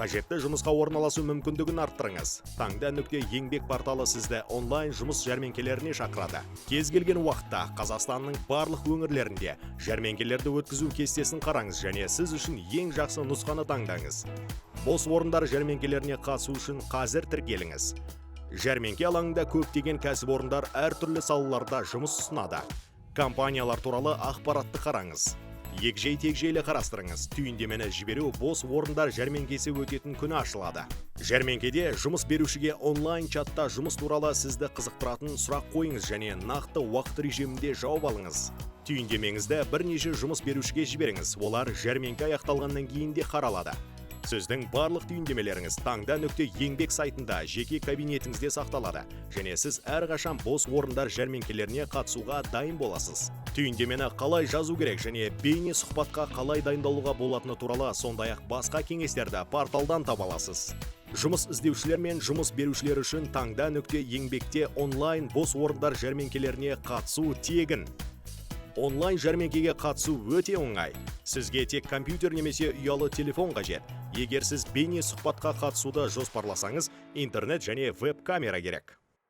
Қажетті жұмысқа орналасу мүмкіндігін арттырыңыз. Таңда.еңбек порталы сізді онлайн жұмыс жәрмеңкелеріне шақырады. Кез келген уақытта Қазақстанның барлық өңірлерінде жәрмеңкелерді өткізу кестесін қараңыз және сіз үшін ең жақсы нұсқаны таңдаңыз. Бос орындар жәрмеңкелеріне қатысу үшін қазір тіркеліңіз. Жәрмеңке алаңында көптеген кәсіпорындар әртүрлі салаларда жұмыс ұсынады. Компаниялар туралы ақпаратты қараңыз. Егжей тегжейлі қарастырыңыз. Түйіндемені жіберу бос орындар жәрмеңкесі өтетін күні ашылады. Жәрмеңкеде жұмыс берушіге онлайн чатта жұмыс туралы сізді қызықтыратын сұрақ қойыңыз және нақты уақыт режимінде жауап алыңыз. Түйіндемеңізді бірнеше жұмыс берушіге жіберіңіз. Олар жәрмеңке аяқталғаннан кейін де қаралады. Сіздің барлық түйіндемелеріңіз таңда.еңбек сайтында жеке кабинетіңізде сақталады және сіз әрқашан бос орындар жәрмеңкелеріне қатысуға дайын боласыз. Түйіндемені қалай жазу керек және бейне сұхбатқа қалай дайындалуға болатыны туралы, сондай-ақ басқа кеңестерді порталдан таба аласыз. Жұмыс іздеушілер мен жұмыс берушілер үшін таңда.еңбекте онлайн бос орындар жәрмеңкелеріне қатысу тегін. Онлайн жәрмеңкеге қатысу өте оңай. Сізге тек компьютер немесе ұялы телефон қажет. Егер сіз бейне сұхбатқа қатысуды жоспарласаңыз, интернет және веб камера керек.